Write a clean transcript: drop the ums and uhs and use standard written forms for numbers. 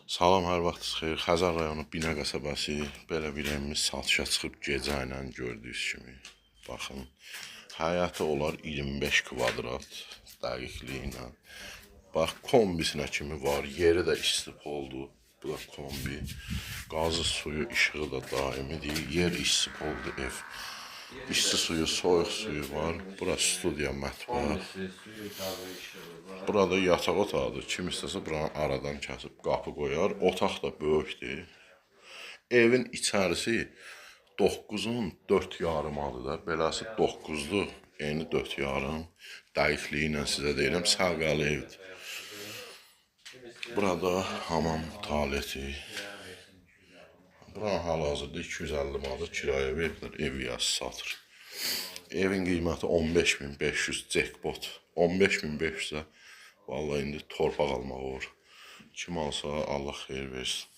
Salam, hər vaxtınız xeyir. Xəzər rayonu Binə qəsəbəsi. Belə bir evimiz satışa çıxıb gecə ilə gördüyünüz kimi. Baxın, həyəti olar 25 kvadrat dəqiqliyi ilə. Bax, kombisinə kimi var. Yeri də istipoldur. Bu da kombi. Qazı, suyu, işığı da daimidir. Yer istipoldur ev. İsti suyu, soyuq suyu var. Bura studiya, mətbəx. Kombisi, suyu, qazı, işığı var. Burada yataq otağıdır. Kim istəsə buranı aradan kəsib qapı qoyar. Otaq da böyükdür. Evin içərisi 9-un 4 yarımadır da. Beləsi 9-dur, eni 4 yarım. Dəqiqliyi ilə sizə deyirəm, səliqəli evdir. Burada hamam, tualeti. Buranın hal-hazırda 250 manata kirayə veriblər, ev yiyəsi satır. Evin qiyməti 15.500 jackpot. 15.500-ə vallahi indi torpaq almaq olur. Kim alsa Allah xeyir versin.